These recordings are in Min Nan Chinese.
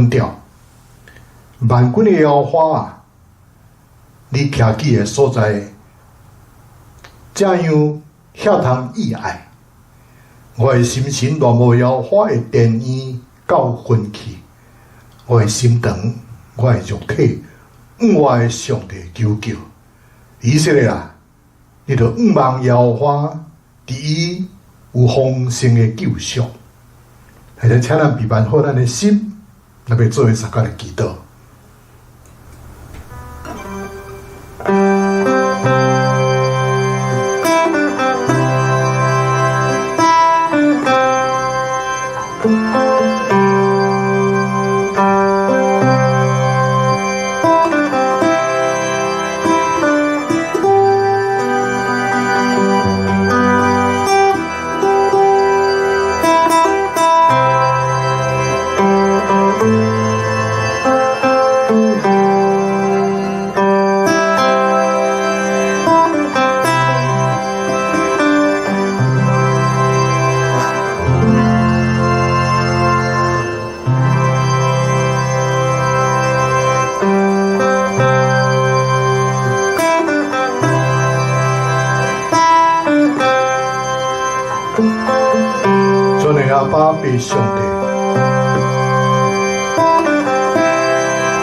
吞掉。萬軍的耶和華啊，你徛起的所在，這樣遐通意愛。我的心神戀慕耶和華的殿院到昏去，我的心腸，我的肉體，向我的上帝求叫。以色列啊，你著仰望耶和華，佇伊有豐盛的救贖。現在請咱備辦好咱的心，來欲做伙相共來祈禱。全能阿爸父上帝，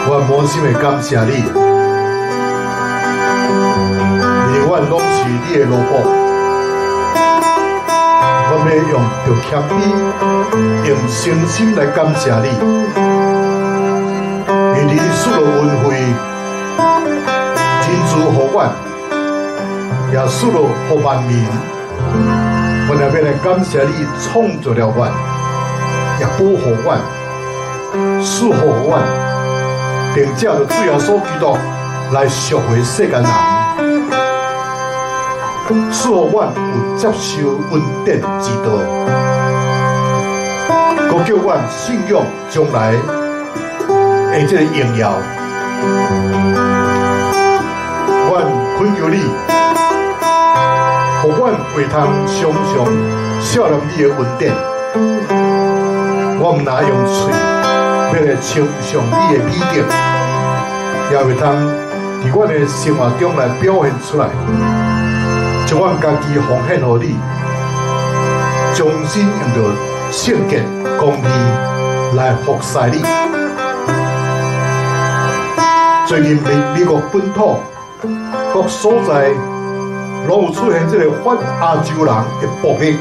我滿心的感謝你，因為阮攏是你的奴僕，我欲用著謙卑，用誠心來感謝你，因為你賜落恩惠，仁慈予阮，也賜落予萬民。我也欲來感謝你創造了阮，也保護阮，賜福予阮，並藉著主耶穌基督來贖回世間人，賜予阮有接受恩典之道，閣叫阮信仰將來的這个榮耀。阮懇求你，予阮會通常常思念你的恩典。我毋但用喙欲來稱頌你的美德，也會通佇阮的生活中來表現出來，將阮家己奉獻予你，終身用著聖潔公義來服侍你。最近美國本土各所在攏有出現這个反亞洲人的暴力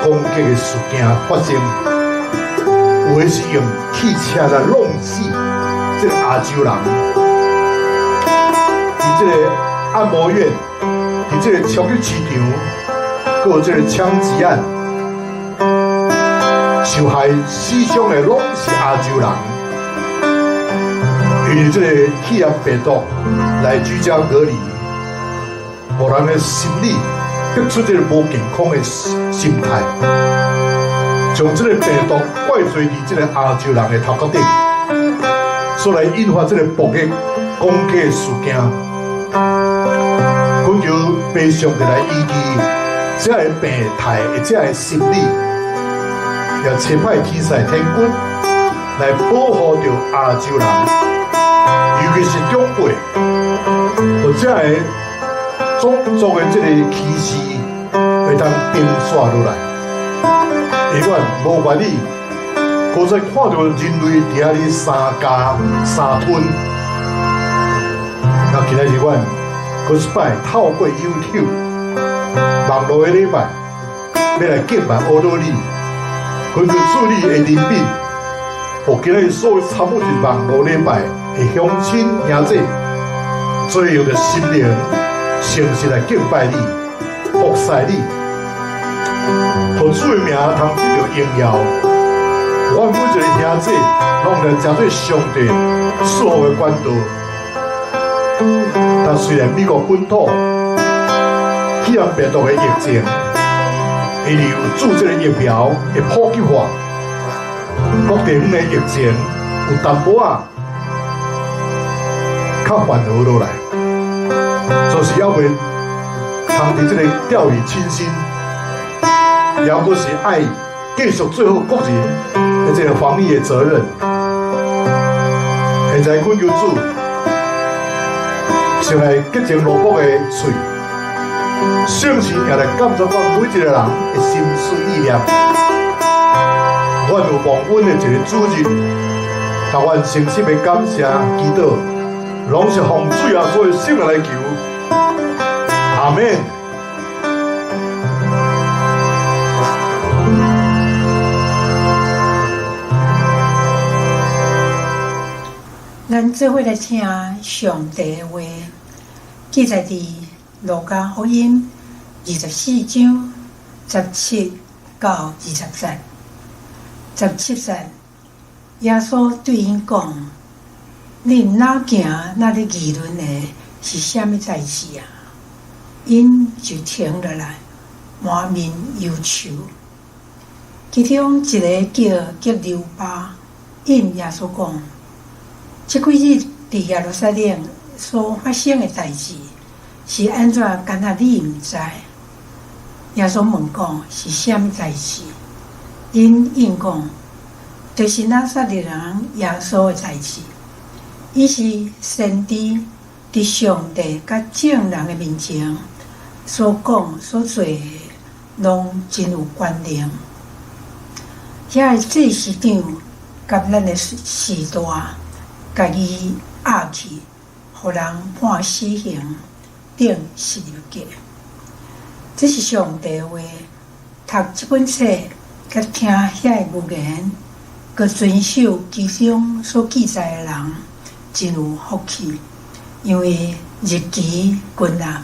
攻擊的事件發生，有的是用汽車來弄死這个亞洲人，佇這个按摩院，佇這个超級市場，閣有這个槍擊案，受害死傷的攏是亞洲人，因為這个肺炎病毒來居家隔離，予人的心理得出這个無健康的心態，將這个病毒怪罪佇這个亞洲人的頭殼頂，所來引發這个暴力攻擊的事件。懇求父上帝來醫治這个病態的這个心理，也差派天使天軍來保護著亞洲人，尤其是長輩，予這个種族的這个歧視會當平煞落來。永遠無願意，閣再看著人類佇遐咧相咬相吞。那今仔日阮閣一擺透過 YouTube 網路的禮拜，欲來敬拜阿羅你，懇求主你的憐憫，予今仔日所有參與佇網路禮拜的鄉親兄弟，做用著心靈誠實來敬拜你，服侍你，予主的名通得著榮耀。阮每一个兄弟，攏來成做上帝賜福的管道。但雖然美國本土肺炎病毒的疫情，因為有注這个疫苗的普及化，各地方的疫情有淡薄仔較緩和落來，就是猶未通佇這个掉以輕心，猶閣是愛繼續做好個人的這个防疫的責任。現在阮求主，先來潔淨羅卜的喙，聖神也來監察阮每一個人的心思意念。阮有忘恩的一个主日，但阮誠心的感謝祈禱，攏是奉主耶穌的聖名來求。阿們。咱做伙來聽上帝的話，記載佇路加福音24章17到20節。17節，耶穌對𪜶講：恁哪行哪咧議論的是啥物代誌啊？𪜶就停落來，滿面憂愁。其中一个叫革流巴，應耶穌講：這幾日佇耶路撒冷所發生的代誌是按怎？敢若你毋知？耶穌問講是啥物代誌？𪜶應講，就是拿撒勒人耶穌的代誌。伊是先知，佇上帝佮眾人的面前所講所做的，攏真有權能。遐个祭司長佮咱的序大，共伊押去，予人判死刑，釘十字架。這是上帝話，讀這本冊，佮聽遐个預言，閣遵守其中所記載的人，真有福氣，因為日期近啦。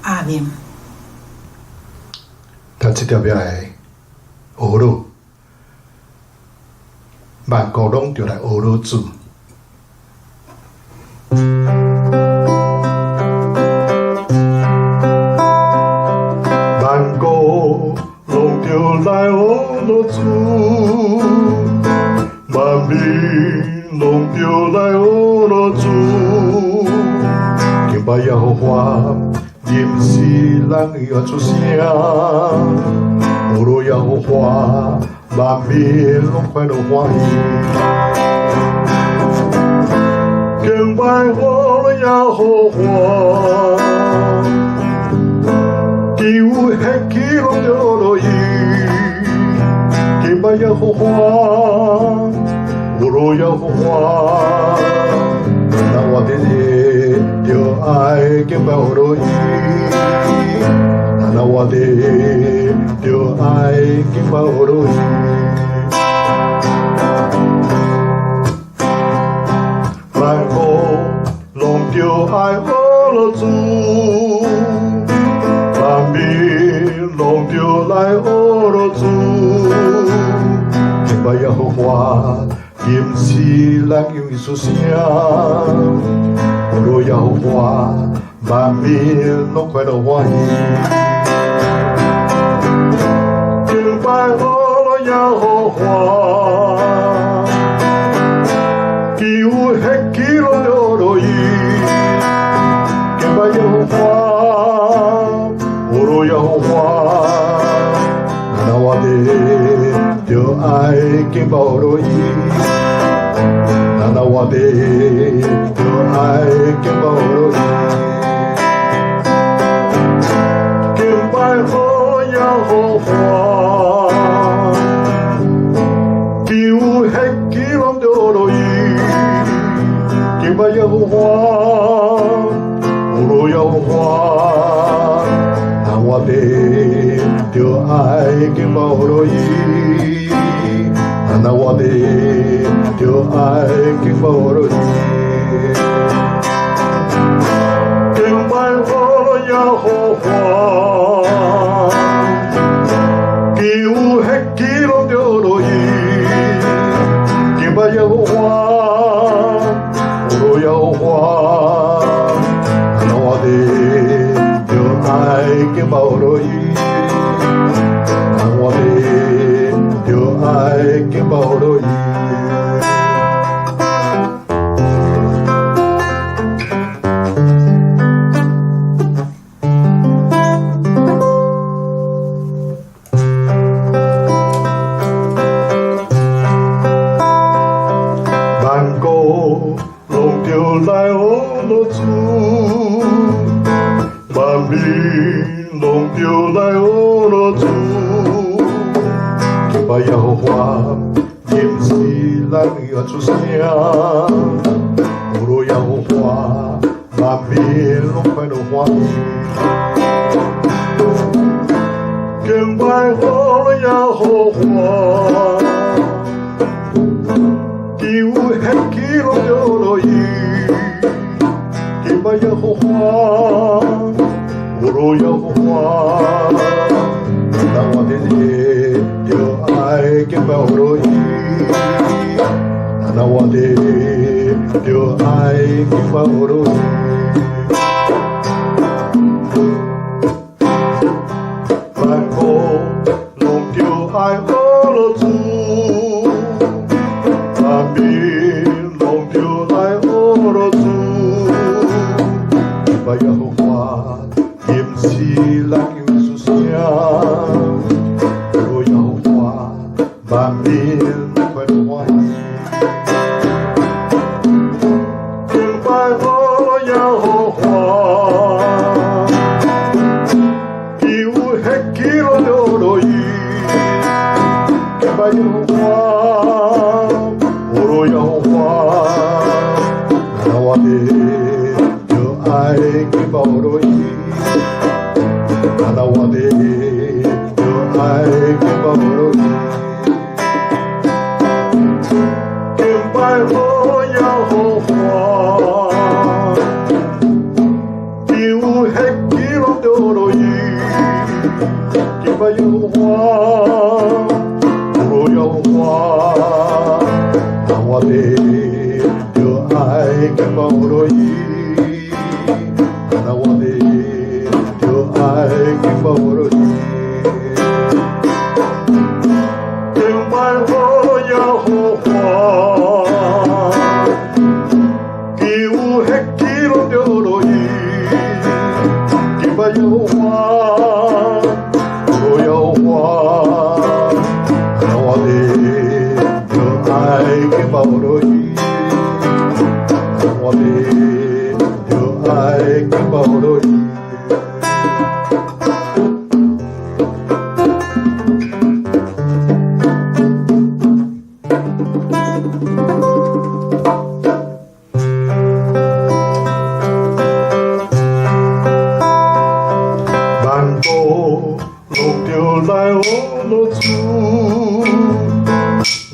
阿們。咱這條來學囉，萬國攏著來學囉主。萬國攏著來學囉主，萬民攏著來學囉主，敬拜耶和華，任是人會出聲，學囉耶和華，萬民攏快樂歡喜。敬拜學囉耶和華，求血氣攏著學囉伊。敬拜耶和華，學囉耶和華，咱活佇就愛敬拜學囉伊，咱活佇就愛敬拜學囉伊。萬國攏著愛學囉主，萬民攏著來學囉主，敬拜耶和華，任是人用出聲，學囉耶和華，萬民攏快樂歡喜。敬拜學囉耶和華，求血氣攏著學囉伊。敬拜耶和華，學囉耶和華，咱活佇就愛敬拜學囉伊，咱活佇就愛敬拜學囉伊。敬拜學囉耶和華，求血氣攏著學囉伊。敬拜耶和華，學囉耶和華，咱活佇就愛敬拜學囉伊，咱活佇就愛敬拜學囉伊。敬拜學囉耶和華，求血氣攏著學囉伊。敬拜耶和華，學囉耶和華，咱活佇就愛敬拜學囉伊，咱活佇就愛敬拜學囉伊。萬國攏攏著來學落主，敬拜耶和華，毋是人發出聲，學落耶和華，萬民攏快樂歡喜。敬拜耶和華，求顯起攏著落伊，敬拜耶和華，學落耶和華，咱活佇日著愛敬拜學落伊，咱活佇日著愛敬拜學落伊。萬國攏著愛學落主，萬民攏著來學落主，敬拜耶和華，毋是人有出聲，學落耶和華，萬民攏快樂歡喜。敬拜學落耶和華，求顯起攏著落伊，敬拜耶和華，學落耶和華，咱活佇日著愛敬拜學落伊，咱活佇日著愛敬拜學落伊。敬拜學耶和華，求顯起攏著落伊，敬拜耶和華，學落耶和華，咱活佇日著愛敬拜學落伊，咱活佇日著愛敬拜學落伊。敬拜學耶和華，求顯起攏著落伊，敬拜耶和華，學落耶和華，咱活佇日著愛敬拜學落伊，咱活佇日著愛敬拜學落伊。萬國攏著來學落主，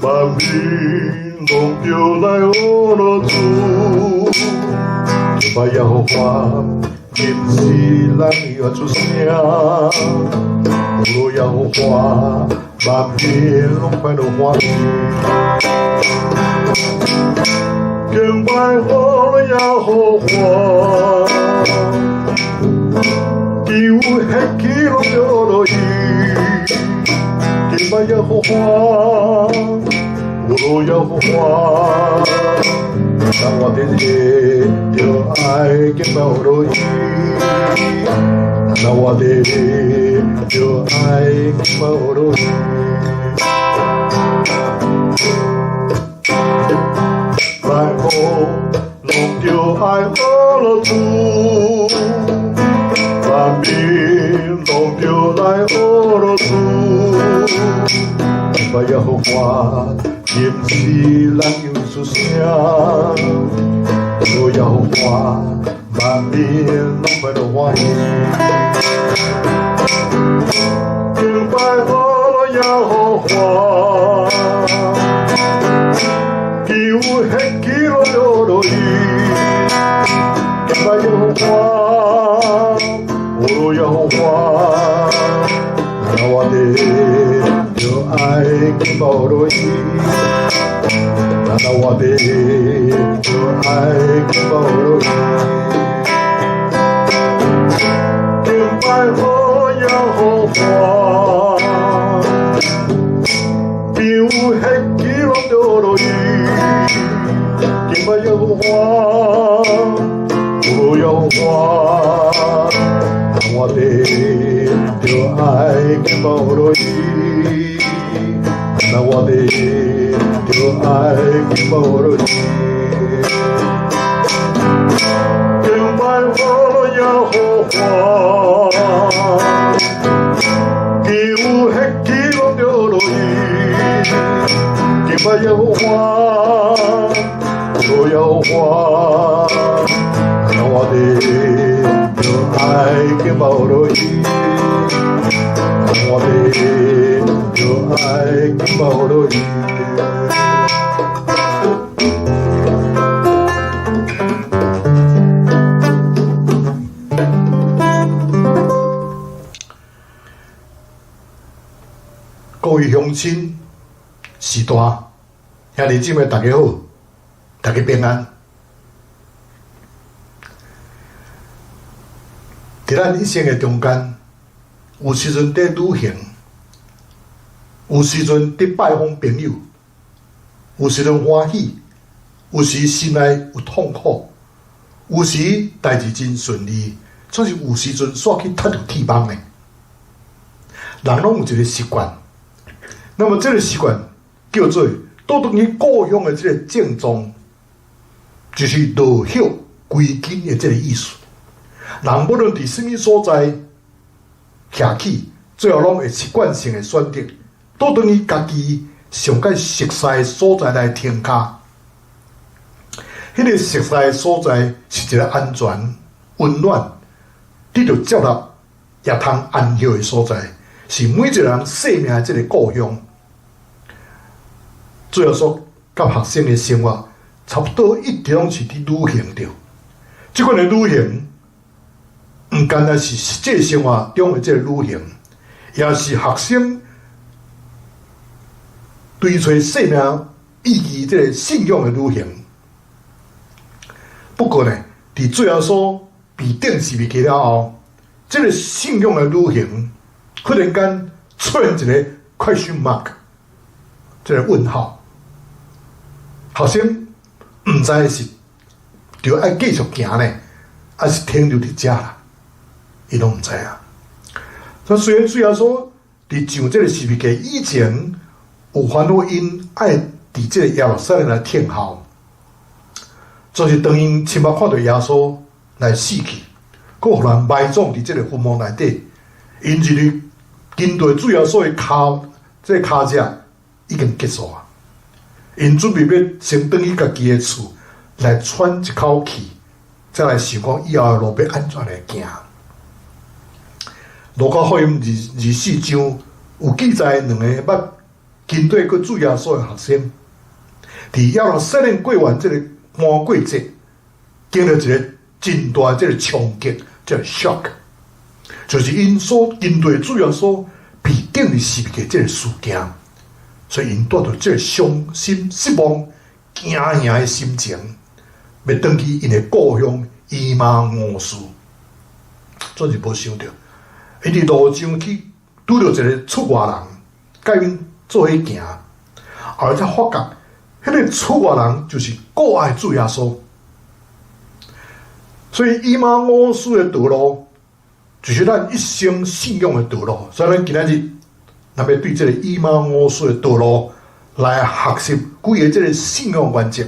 萬民攏著來學落主，敬拜耶和華，毋是人發出聲，學落耶和華，萬民攏快樂歡喜。敬拜學落耶和華，求顯起攏著落伊，敬拜耶和華，學落耶和華，咱活佇日著愛敬拜學落伊，咱活佇日著愛敬拜學落伊。萬國攏著愛學落主，萬民攏著來學落主，敬拜耶和華，毋是人有出聲，學落耶和華，萬民攏快樂歡喜。敬拜學落耶和華，求顯起攏著落伊，敬拜耶和華，學落耶和華，咱活佇日著愛敬拜學落伊，咱活佇日著愛敬拜學落伊。敬拜學耶和華，求顯起攏著落伊，敬拜耶和華，學落耶和華，咱活佇日著愛敬拜學落伊，咱活佇日著愛敬拜學落伊。敬拜耶和華。耶和華，主耶和華，我的就愛敬拜落去，我的就愛敬拜落去。各位鄉親、序大、兄弟姊妹，大家好，大家平安。佇咱一生的中間，有時陣佇旅行，有時陣佇拜訪朋友，有時陣歡喜，有時心內有痛苦，有時代誌真順利，總是有時陣煞去踢著鐵網呢。人攏有一個習慣。那麼這個習慣叫做倒轉去故鄉的這個症狀，就是落葉歸根的這個意思。人無論佇啥物所在徛起，最後攏會習慣性的選擇倒轉去家己上蓋熟似的所在來停跤。彼個熟似的所在是一個安全、溫暖、得著接納、也通安歇的所在，是每一個人生命的這個故鄉。主耶穌佮學生的生活，差不多一直攏是佇旅行著。這款的旅行，毋干焦是實際生活中的這個旅行，也是學生追揣生命意義這個信仰的旅行。不過呢，佇主耶穌被釘十字架了後，這個信仰的旅行忽然間出現一個 question mark，這個問號。學生毋知是著愛繼續行呢，還是停留佇遮啦？伊攏毋知影。所以雖然主耶穌佇上這個十字架以前，有吩咐𪜶愛佇這個耶路撒冷來等候，就是當𪜶親目看著耶穌來死去，閣予人埋葬佇這個墳墓內底，𪜶認為跟隨主耶穌的跤，這個跤跡已經結束啊！𪜶準備欲先轉去家己的厝來喘一口氣，再來想講以後的路欲按怎來行。路加福音24章有記載兩個捌跟綴過主耶穌的學生，佇耶路撒冷過完這個逾越節，經歷一個真大的這個衝擊，這個 shock，就是𪜶所跟綴主耶穌被釘佇十字架這個事件。所以，𪜶帶著這個傷心、失望、驚嚇的心情，欲轉去𪜶的故鄉以馬忤斯。總是無想著，𪜶佇路上去拄著一個出外人，佮𪜶做伙行，後來才發覺，彼個出外人就是顧愛主耶穌。所以，以馬忤斯的道路，就是咱一生信仰的道路。所以，咱今仔日，咱欲對這個以馬忤斯的道路來學習幾个這個信仰原則，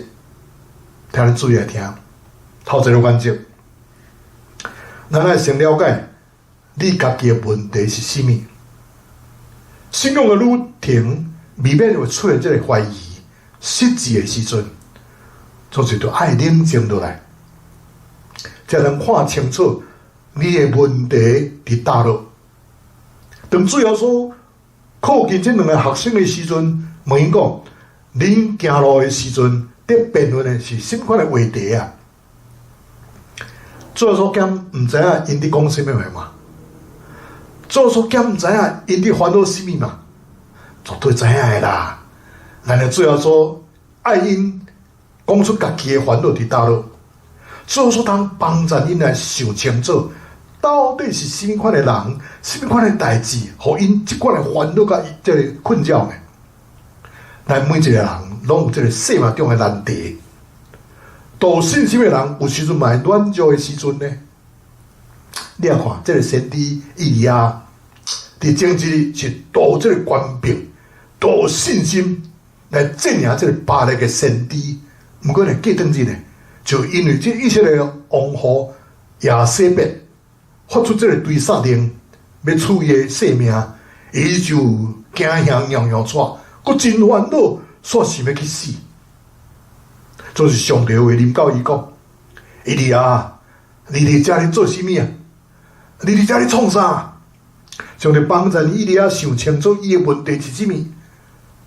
聽恁注意來聽。頭一個原則，咱愛先了解你家己的問題是啥物。信仰的旅程未免會出現這個懷疑、失志的時陣，總是著愛冷靜落來，才能看清楚你的問題佇佗落。當主耶穌靠近這兩个學生的時陣，問𪜶講：恁行路的時陣，佇辯論的是啥物款的話題啊？主耶穌敢毋知影𪜶佇講啥物話嘛？主耶穌敢毋知影𪜶佇煩惱啥物嘛？絕對知影的啦！但是主耶穌愛𪜶講出家己的煩惱佇佗落，主耶穌通幫助𪜶來想清楚，到底是啥物款的人，啥物款的代誌，予𪜶這款的煩惱佮這个困擾呢？咱每一個人攏有這个生命中的難題，有信心的人有時陣嘛會軟弱的時陣呢。你也看，這个先知以利亞，佇前一日是帶這个權柄、帶信心來戰贏這个巴力的先知，毋過呢，過轉日呢，就因為這以色列王后耶洗別發出這个追殺令，欲取伊的性命，伊就驚嚇搖搖掣，閣真煩惱，煞想欲去死。就是上帝話臨到伊講：以利亞，你佇遮咧做啥物啊？你佇遮咧創啥？上帝幫助以利亞想清楚伊的問題是啥物，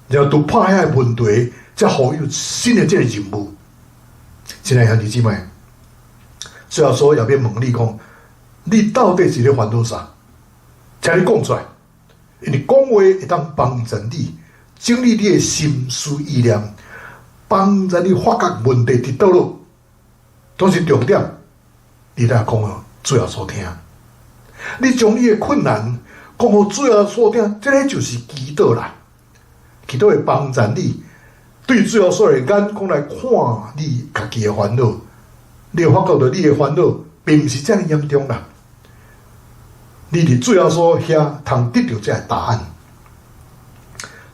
然後突破遐个問題，才予伊有新的這个任務。親愛兄弟姊妹，主耶穌也欲問你講：你到底是咧煩惱啥？請你講出來，因為講話會當幫助你整理你的心思意念，幫助你發覺問題佇佗落。總是重點，你來講予主耶穌聽。你將你的困難講予主耶穌聽，這个就是祈禱啦。祈禱會幫助你對主耶穌的眼光來看你家己的煩惱，你會發覺到你的煩惱並毋是遮爾嚴重啦。你佇主耶穌遐通得著這个答案。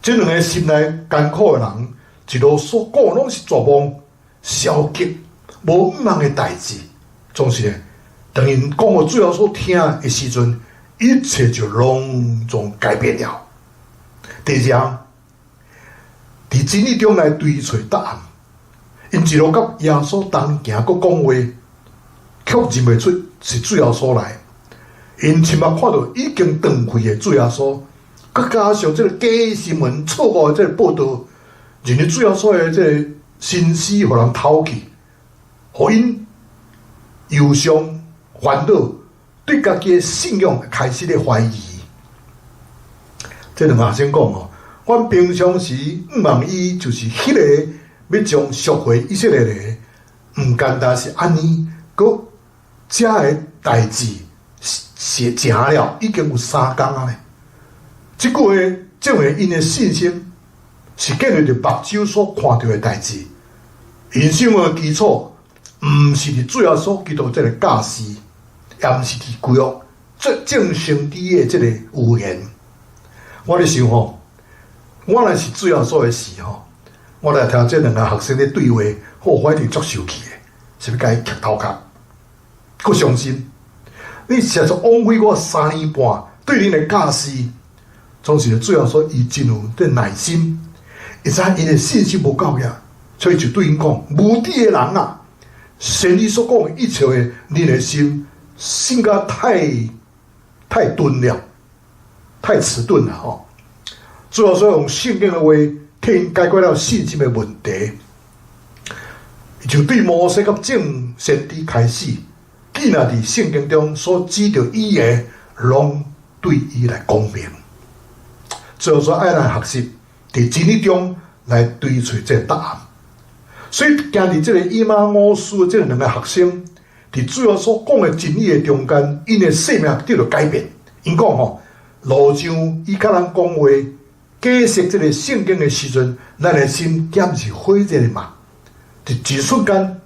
這兩个心內艱苦的人，一路所講攏是絕望、消極、無向望的代誌。總是呢，當𪜶講予主耶穌聽的時陣，一切就攏總改變了。第二項，佇真理中來追揣答案，𪜶一路佮耶穌同行，閣講話，卻認袂出是主耶穌來。𪜶親目看著已經斷氣的主耶穌，閣加上這个假新聞錯誤的這个報導，認為主耶穌的這个身死予人偷去，予𪜶憂傷煩惱，對家己的信仰開始咧懷疑。這兩個學生講哦，阮平常時向望伊就是彼个欲將贖回以色列的，毋干焦是按呢，閣遮个代誌是成了，已經有3工啊咧。這句話證明𪜶的信心是建立佇目睭所看著的代誌，𪜶信仰的基礎毋是佇主耶穌基督這个教示，也毋是佇舊約這眾先知的這个預言。我咧想吼，我若是主耶穌的時吼，我來聽這兩个學生咧對話，好，我一定足生氣的，是欲共伊徛頭殼，閣傷心。你實在枉費我3年半對恁的教示，總是主耶穌伊真有這耐心，伊知𪜶的信心無夠額，所以就對𪜶講：無知的人啊，先知所講的一切話，恁的心信甲太太鈍了，太遲鈍了吼。主耶穌用聖經的話替𪜶解決了信心的問題，就對摩西佮眾先知開始，既若佇聖經中所指著伊的，攏對伊來講明。主耶穌愛咱學習佇真理中來追揣這个答案。所以，行佇這个以馬忤斯的這兩个學生，佇主耶穌講的真理的中間，𪜶的生命得著改變。𪜶講吼，路上伊佮咱講話，解釋這个聖經的時陣，咱的心敢毋是火熱的嘛？佇一瞬間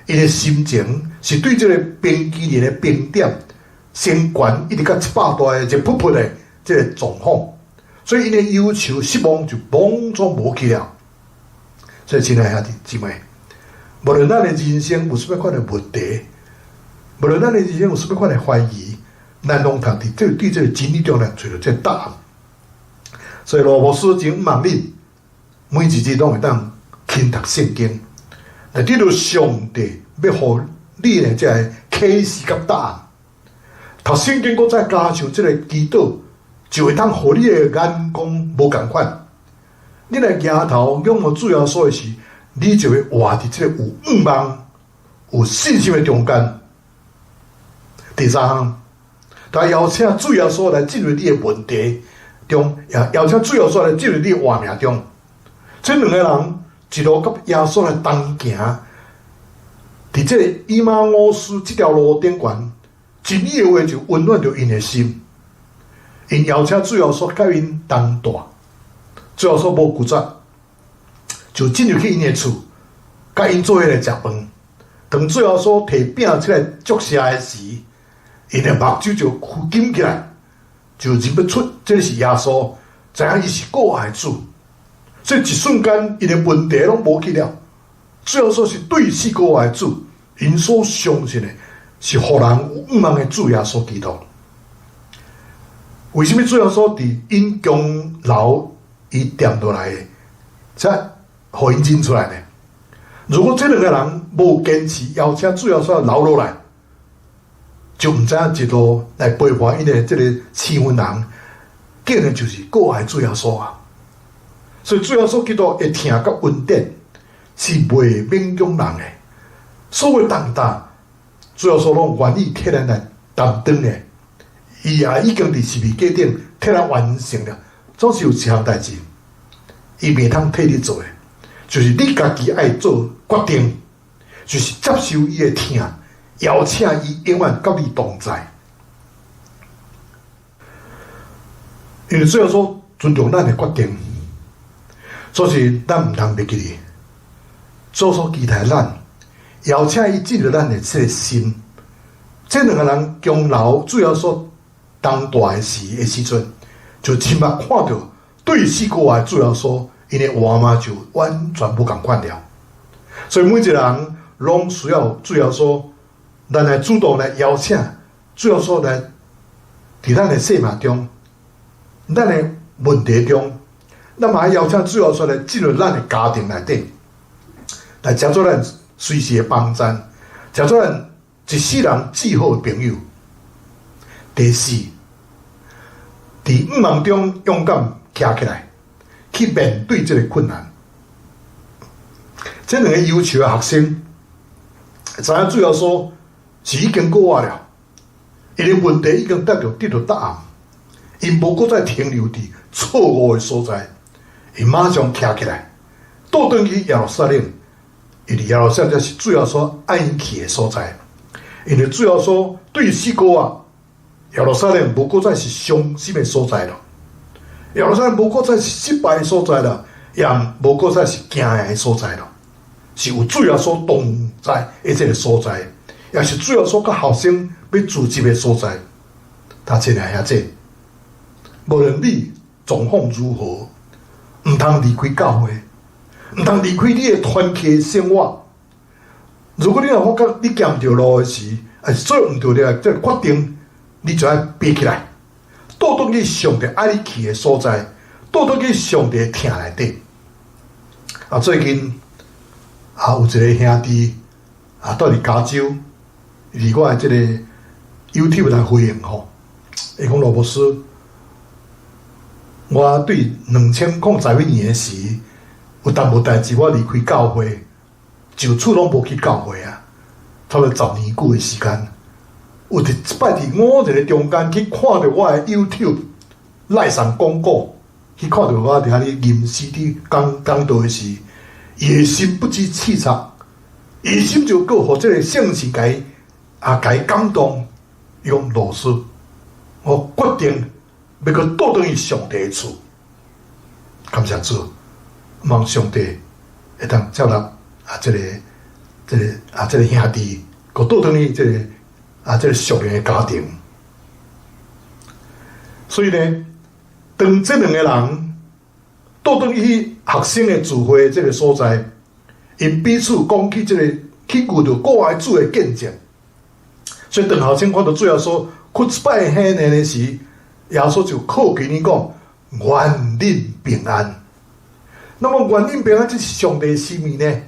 ，𪜶的心情是對這个冰淇淋的冰點先懸一直到700度的熱噗噗的這个狀況，所以𪜶的憂愁失望就攏總無去了。所以，親愛兄弟姊妹，無論咱的人生有啥物款的問題，無論咱的人生有啥物款的懷疑，咱攏通佇這對這个真理中來揣著這个答案。所以羅牧師真望恁每一日攏會當勤讀聖經，來得著上帝欲予你的這个啟示佮答案。讀聖經，閣再加上這个祈禱，就會當予你的眼光無仝款。你來舉頭仰望主耶穌的時，你就會活佇這个有向望、有信心的中間。第三項，來邀請主耶穌來進入你的問題中，也邀請主耶穌來進入你的活命中。這兩个人一路佮耶穌來同行，佇這个以馬忤斯這條路頂懸，真理的話就溫暖著𪜶的心。𪜶邀請主耶穌佮𪜶同蹛，主耶穌無拒絕，就進入去𪜶的厝，佮𪜶做伙來食飯。當主耶穌提餅出來祝謝的時，𪜶的目睭就金起來，就認不出這是耶穌，知影伊是顧愛主。所以一瞬間，𪜶的問題攏無去了。主耶穌是對死過活的主，𪜶所相信的是予人有向望的主耶穌基督。為啥物主耶穌佇隱強樓伊踮落來的？這予𪜶認出來呢。如果這兩个人無堅持邀請主耶穌留落來，就毋知影一路來陪伴𪜶的這個生份人，竟然就是閣愛主耶穌啊！所以主耶穌基督的疼佮恩典是袂勉強人的，所有重擔，主耶穌攏願意替咱來擔當的。伊也已經佇十字架頂替咱完成了。總是有一項代誌，伊袂通替你做的，就是你家己愛做決定，就是接受伊的疼，邀請伊永遠佮你同在。因為主耶穌尊重咱的決定，所以咱毋通袂記伊。主耶穌期待咱，邀請伊進入咱的這个心。這兩个人共留主耶穌當大的時的時陣，就親目看著對死過活的主耶穌，𪜶的活嘛就完全無仝款了。所以每一個人攏需要主耶穌，咱來主動來邀請主耶穌來，佇咱的生命中，咱的問題中，咱嘛愛邀請主耶穌來進入咱的家庭內底，來成做咱隨時的幫贊，成做咱一世人至好的朋友。第四，佇五夢中勇敢徛起來，去面對這个困難。這兩个優秀的學生，知影主耶穌是已經過活了，𪜶的問題已經得著答案，𪜶無閣再停留佇錯誤的所在，𪜶馬上徛起來，倒轉去耶路撒冷，因為耶路撒冷才是主耶穌愛𪜶去的所在。因為主耶穌對死過活，耶路撒冷無閣再是傷心的所在了，耶路撒冷無閣再是失敗的所在了，也無閣再是驚的所在了，是有主耶穌同在的這个所在，也是主耶穌佮學生欲聚集的所在。他親愛兄弟，無論你狀況如何，毋通離開教會，毋通離開你的團契生活。如果你若發覺你行毋著路的時，還是做毋著的這个決定，你就愛爬起來，倒轉去上帝愛你去的所在，倒轉去上帝疼內底。啊，最近啊，有一个兄弟啊，蹛佇加州，佇我的這个 YouTube 來回應吼，伊講羅牧師，我對2010幾年的時，有淡薄代誌，我離開教會，就此攏無去教會啊，差不多10年久的時間。有一擺佇五日的中間去看著我的 YouTube 內送廣告，去看著我佇遐咧吟詩佇講講道的時，伊的心不知刺插，伊的心就閣予這个聖神共伊啊，共伊感動。伊講老師，我決定欲閣倒轉去上帝的厝。感謝主，望上帝會當接納啊，這个、這个啊，這个兄弟閣倒轉去這个啊，這个屬靈的家庭。所以呢，當這兩个人倒轉去學生的聚會這个所在，𪜶彼此講起這个去遇著閣活主的見證。所以當學生看著主耶穌復一擺顯現的時，耶穌就靠近𪜶講：願恁平安。那麼願恁平安，這是上帝的心意呢？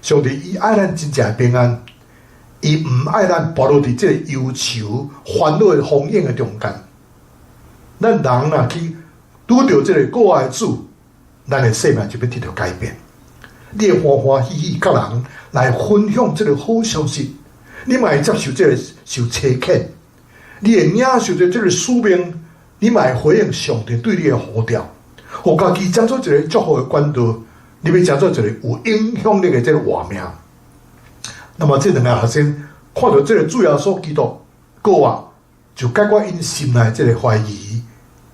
上帝伊愛咱真正平安，伊毋愛咱跋落佇這个憂愁、煩惱的風影的中間。咱人若去拄著這个閣活的主，咱的生命就欲得著改變。你會歡歡喜喜佮人來分享這个好消息，你嘛會接受這个受差遣，你會領受著這个使命，你嘛會回應上帝對你的呼召，予家己成做一个祝福的管道，你欲成做一个有影響力的這个活命。那麼這兩个學生看著這个主耶穌基督閣活，就解決𪜶心內這个懷疑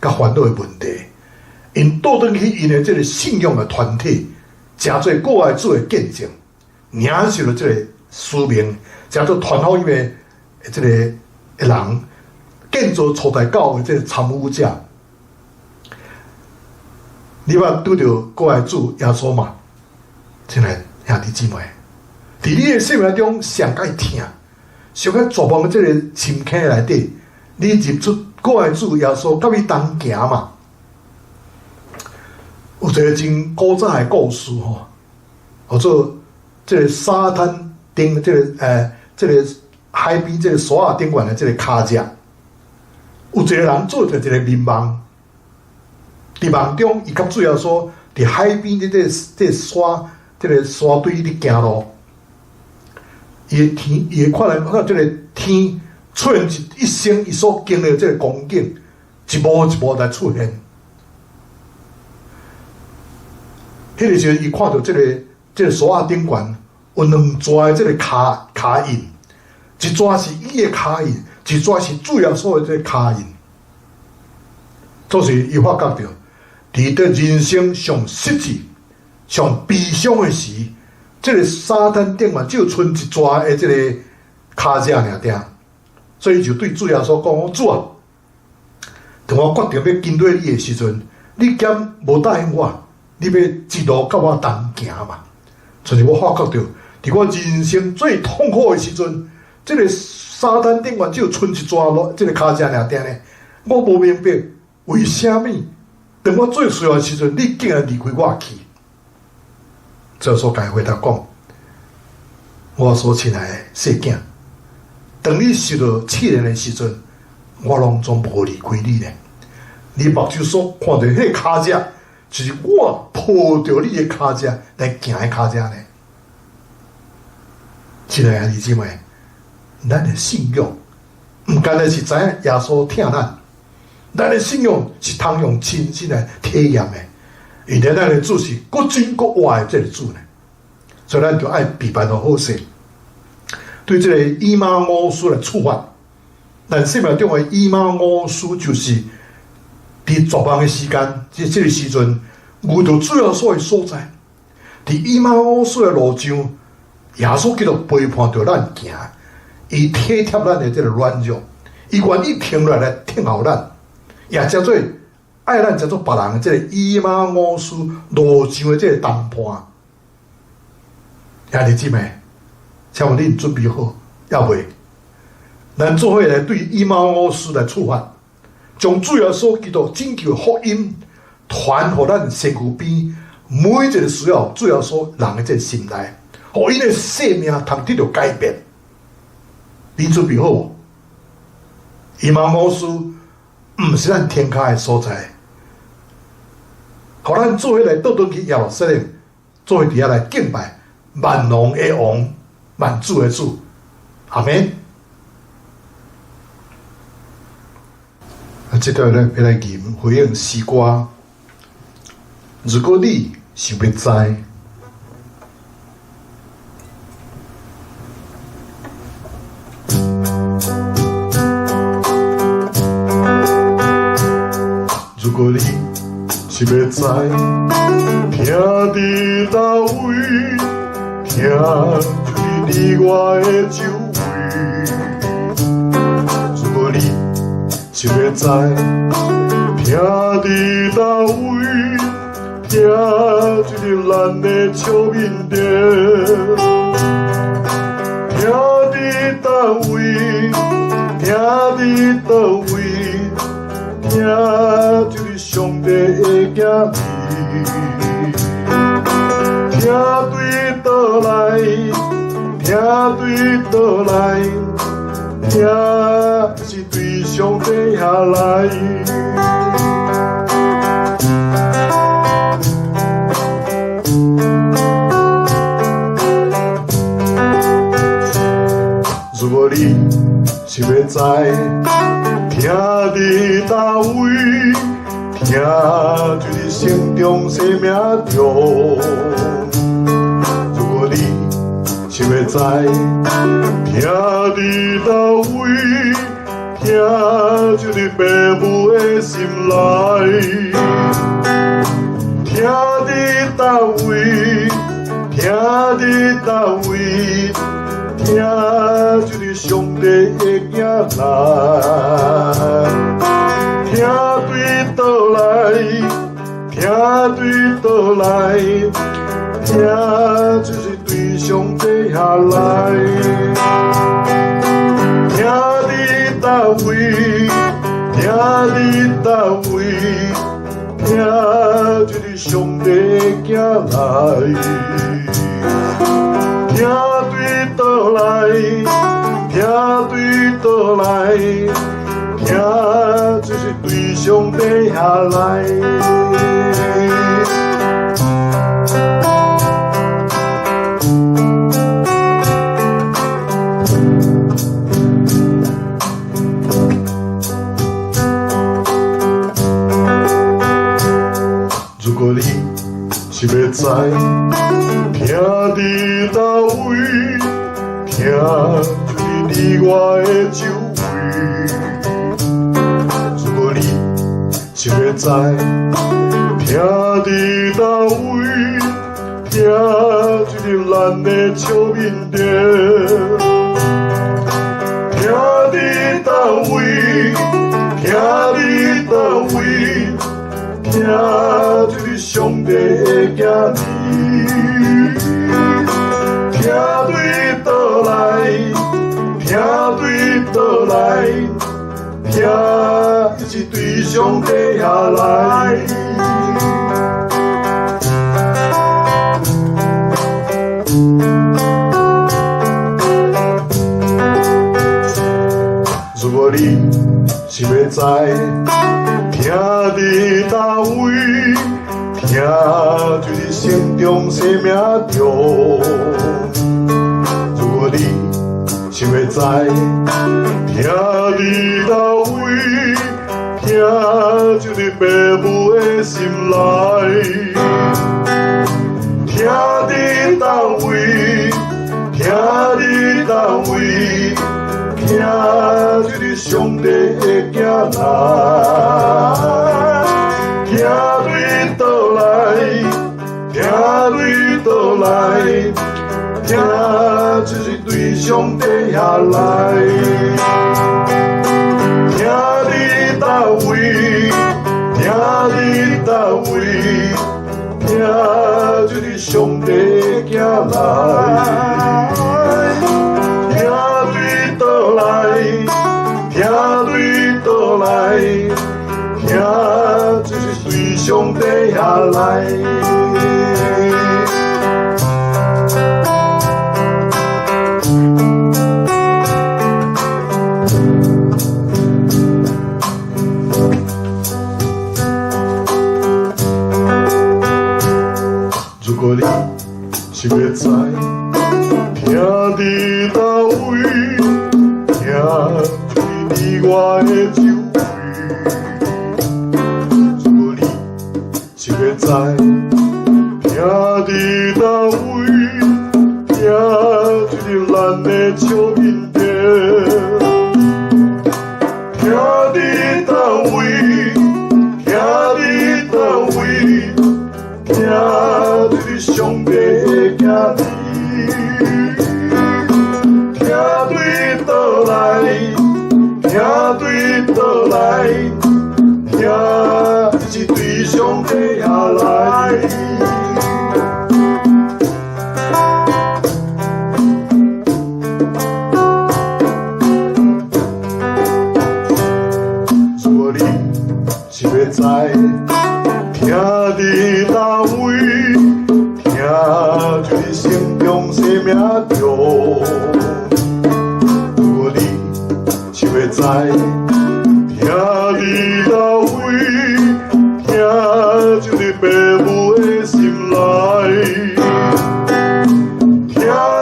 佮煩惱的問題。𪜶倒轉去𪜶的這个信仰的團體，成做閣活主的見證，領受著這个使命，成做傳福音的這个人，建造初代教會這个參與者。你捌拄著閣活主耶穌嗎？親愛兄弟姊妹，佇你的生命中上蓋疼、上蓋絕望的這个深坑內底，你認出閣活主耶穌佮你同行嗎？有一个真古早的故事吼，號做這个沙灘頂，這个海邊這个沙仔頂懸的這个跤跡，有一个人做著一个眠夢，佇夢中，伊佮主耶穌佇海邊的這个沙堆咧行路，伊的天，伊會看來看這个天出現一生伊所經歷的這个光景，一幕一幕來出現。彼个時陣，伊看著這个沙仔頂懸有兩逝的這个跤印，一逝是伊的跤印，一逝是主耶穌的這个跤印。就是伊發覺著，佇佇人生上失志、上悲傷的時，這个沙灘頂懸只有賰一逝的這个跤跡爾定，所以就對主耶穌講：主啊，當我決定欲跟隨你的時陣，你敢無答應我？你欲一路佮我同行嘛？像是我發覺著，佇我人生最痛苦的時陣，這个沙灘頂懸只有賰一逝落這个跤跡爾定呢。我無明白為啥物，當我最需要的時陣，你竟然離開我去。主耶穌共伊回答講：我所親愛的細囝，當你受到試煉的時陣，我攏總無離開你咧。你目睭所看著彼个跤跡，就是我抱著你的跤跡來行的跤跡呢。親愛的兄弟姊妹，咱的信仰毋干焦是知影耶穌疼咱，咱的信仰是通用親身來體驗的。因為咱的主是閣真閣活的這个主呢，所以咱就愛備辦好勢，對這个以馬忤斯來出發。咱生命中的以馬忤斯，就是佇絕望的時間，這个時陣遇著主耶穌的所在，佇以馬忤斯的路上，耶穌基督陪伴著咱行，伊體貼咱的這个軟弱，伊願意停落來聽候咱，也稱做愛咱，稱做別人的這个以馬忤斯路上的這个同伴。兄弟姊妹，請問恁準備好猶未？咱做伙來對以馬忤斯來出發，將主耶穌基督拯救的福音傳予咱身軀邊每一個需要主耶穌人的這个心內，予𪜶的生命通得著改變。你準備好無？以馬忤斯毋是咱停跤的所在，予咱做伙來倒轉去耶路撒冷，做伙佇遐來敬拜萬王的王、萬主的主。阿們。啊，這段咱欲來吟回應詩歌。如果你想欲知，如果你想欲知，疼佇佗位，疼就是佇我的周圍。如果你想欲知，疼佇佗位，疼就是咱的笑面頂。疼佇佗位，疼佇佗位，疼就是上帝的囝兒。疼對佗來，疼對佗來，疼是對上帝遐來。如果你想欲知，疼佇佗位，疼就是心中生命中。如果你想欲知，疼佇佗位，疼就是父母的心內。疼佇佗位，疼佇佗位，疼就是上帝的囝來。疼對佗來，疼對佗來，疼就是對上帝遐來。疼佇佗位，疼佇佗位，疼就是上帝的囝來。來，聽就是對上帝遐來。如果你是欲知，聽佇佗位，聽就是佇我的周圍。如果你是欲知，聽佇佗位，聽就是咱的笑面頂。聽佇佗位，聽佇佗位，聽就是上帝的囝兒。聽對佗來，聽對佗來，聽是對上帝遐來。如果你是欲知，聽佇佗位，聽就是心中生命中。如果你是欲知，聽佇佗位，聽就是父母的心內。聽佇佗位，聽佇佗位，聽就是上帝的囝來。聽對佗來，聽對佗來，聽就是對上帝遐來。聽佇佗位，聽佇佗位，聽就是上帝的囝來。聽對佗來，聽對佗來，聽就是對上帝遐來。如果你是欲知，聽佇佗位，聽就是佇我的周圍。如果你是欲知，聽佇佗位，聽就是咱的笑面頂。聽佇佗位，聽佇佗位，聽就是上帝的囝兒。聽對佗來，聽對佗來，聽是對上帝遐來。如果你是欲知，聽佇佗位，聽就是心中生命中。如果你是欲知，聽佇佗位，聽就是父母的心內。聽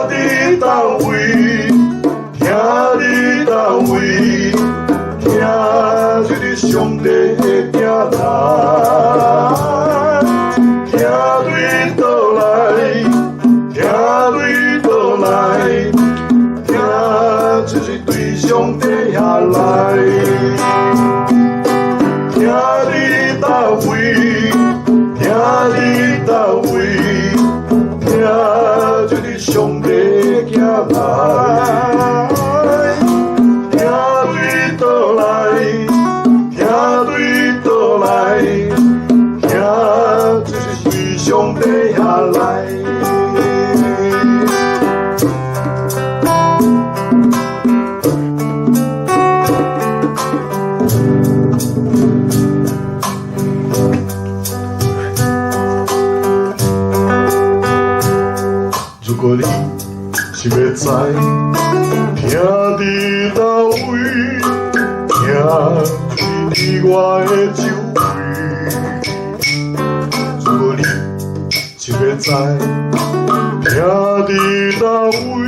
佇佗位，聽佇佗位，聽就是上帝的囝來。聽對佗來，聽對佗來，聽就是對上帝遐來。聽佇佗位，聽佇佗位，聽就是上帝的囝來。聽對佗來，聽對佗來，聽就是對上帝遐來。如果你是欲知，聽佇佗位，就是佇我的周圍。如果你是欲知，聽佇佗位，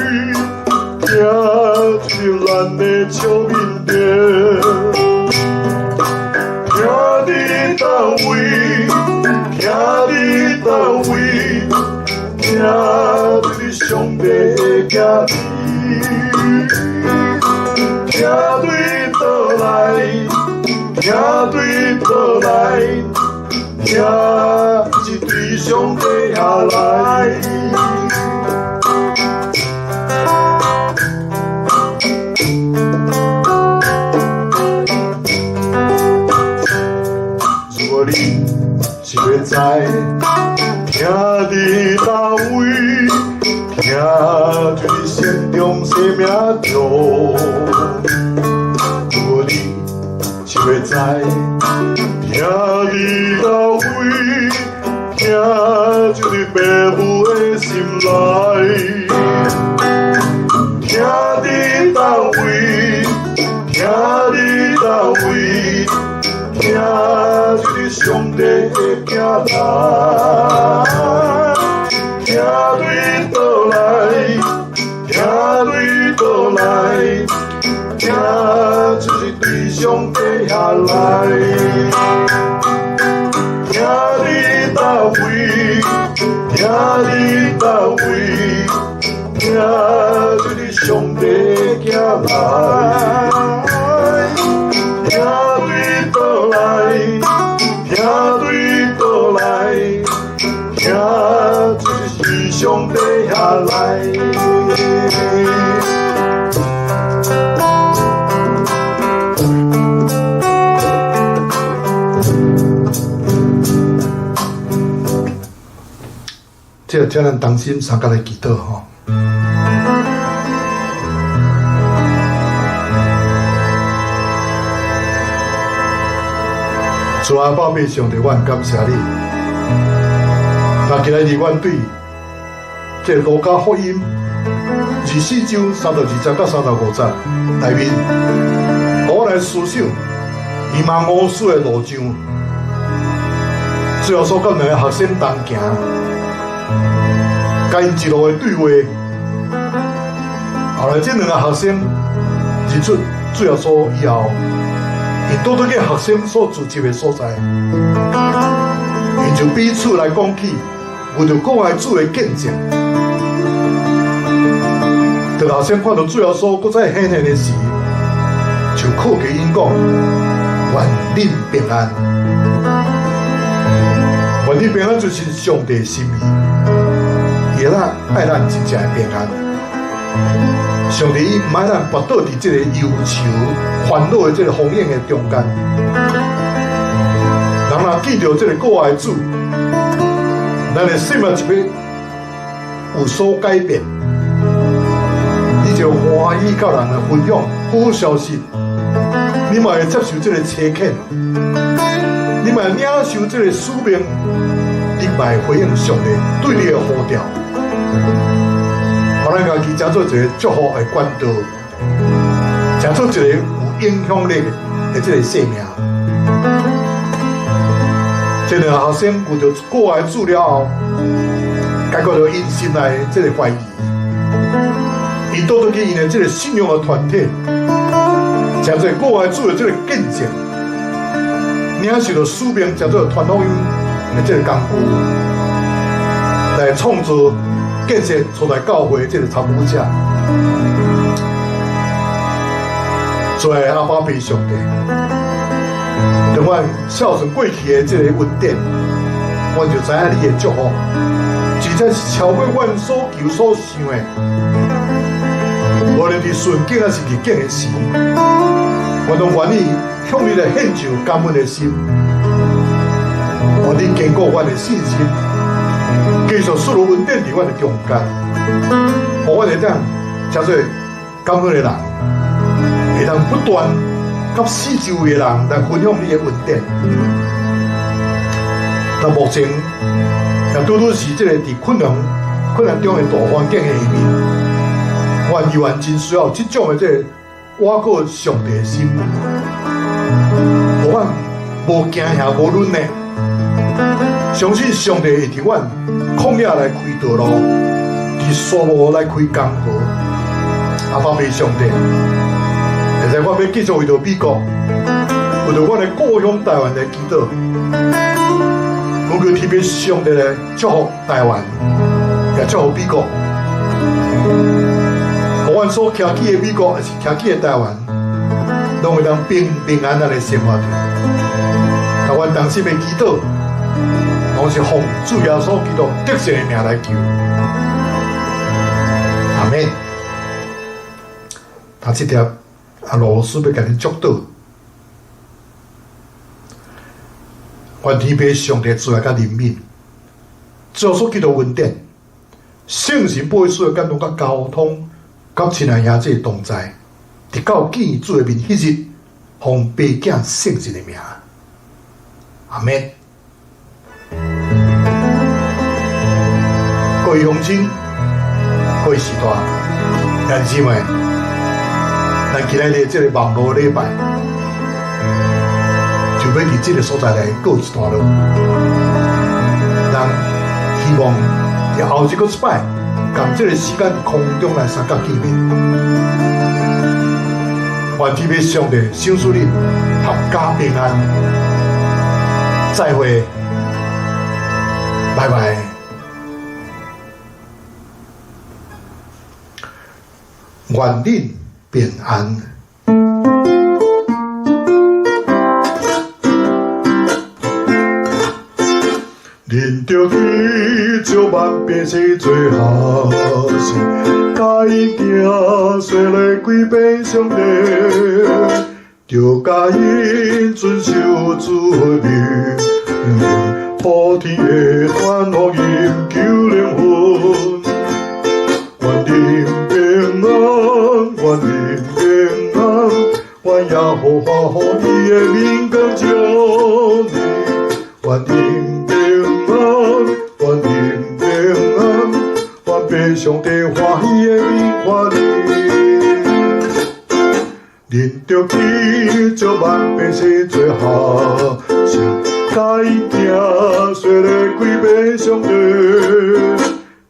聽就是咱的笑面頂。聽佇佗位，聽佇佗位，聽就是上帝的囝兒。聽對佗來，聽對佗來，聽是對上帝遐來。如果你是欲知，聽佇佗位，聽就是心中生命中。如果你是欲知，聽佇佗位，聽就是父母的心內。聽佇佗位，聽佇佗位，聽就是上帝的囝來。聽對佗來，聽對佗來，聽就是對上帝遐來。聽佇佗位，聽佇佗位，聽就是上帝的囝來。聽對佗來，聽對佗來，聽就是上帝遐來。這請咱同心相共來祈禱吼。主啊，寶貝上帝，阮感謝你。那今日阮對這個路加福音24章32節到35節內面，我來思想以馬忤斯的路上，主耶穌佮兩个學生同行，佮𪜶一路的對話。後來這兩个學生認出主耶穌以後，𪜶倒轉去學生所聚集的所在，𪜶就彼此來講起為著國愛主的見證。當學生看到主耶穌閣再顯現的時，就靠近𪜶講：願恁平安。願恁平安就是上帝的心意，伊會愛咱真正的平安。上帝伊毋愛咱跋倒佇這個憂愁、煩惱的這個風影的中間。人若見著這個國愛主，咱的生命就欲有所改變。你就歡喜佮人來分享好消息，你嘛會接受這個差遣，你嘛會領受這個使命，你嘛會回應上帝對你的呼召。予咱家己成做一個祝福的管道，成做一個有影響力的這個生命。這兩個學生遇著國愛主了後，解決著𪜶心內這個懷疑，𪜶倒轉去𪜶的這個信仰的團體，成做國愛主的這個見證，領受著使命，成做傳福音的這個工具，來創造建設初代教會這個參與者。主愛阿爸父上帝，當阮孝順過去的這個恩典，阮就知影你的祝福，真正是超過阮所求所想的。無論佇順境抑是逆境的時，阮攏願意向你來獻上感恩的心，願你堅固阮的信心，繼續賜予恩典佇阮的中間，予阮會當成做感恩的人，會當不斷佮四周圍的人來分享你的恩典。那目前也拄拄是這個佇困難中的大環境的下面，阮猶原真需要這種的這個倚靠上帝的心，阮無驚嚇無論呢，相信上帝會佇阮曠野來開道路，佇沙漠來開江河。阿爸父上帝，現在我欲繼續為著美國，為著阮的故鄉台灣來祈禱，求求天父上帝來祝福台灣，也祝福美國。予阮所徛起的美國，抑是徛起的台灣，攏會當平平安安的生活著。但阮同心的祈禱，攏是奉主耶穌基督得勝的名來求。阿們。啊，這條啊，老師欲共恁祝禱，願天父上帝慈愛佮憐憫，主耶穌基督恩典，聖神保惠師的感動佮交通，佮親愛兄弟同在，直到見主的面彼日，奉父子聖神的名，阿們。各位鄉親，各位序大，兄弟姊妹，咱今仔日這个網路禮拜，就欲佇這个所在來告一段落。咱希望佇後日閣一擺，仝這个時間佇空中來相佮見面。願天父上帝賞賜恁闔家平安，再會，拜拜。願恁平安。恁著去招萬百姓做學生，教𪜶行洗禮歸變上帝，著教𪜶遵守主的命令，普天的傳福音救靈魂。願恁平安，願恁平安，願耶和華予伊的面光照你，願恁平安，願恁平安，願父上帝歡喜的面看你。恁著去招萬百姓做學生，教𪜶行洗禮歸變上帝，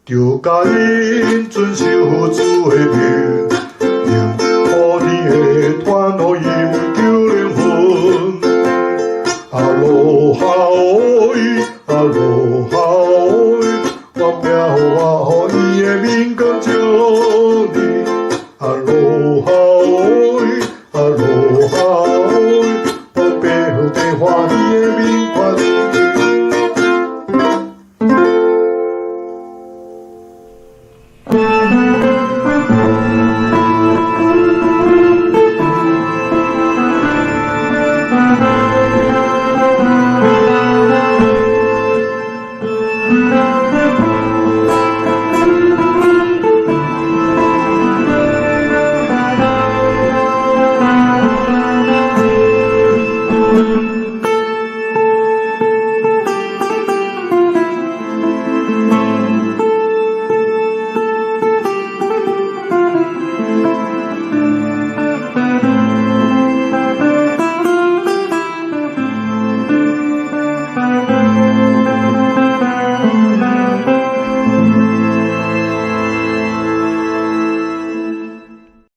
著教𪜶遵守主的命令，普天的傳福音救靈魂。阿羅哈喂，阿羅哈喂，願耶和華予伊的面光照你。阿羅哈喂，阿羅哈喂，願父上帝歡喜的面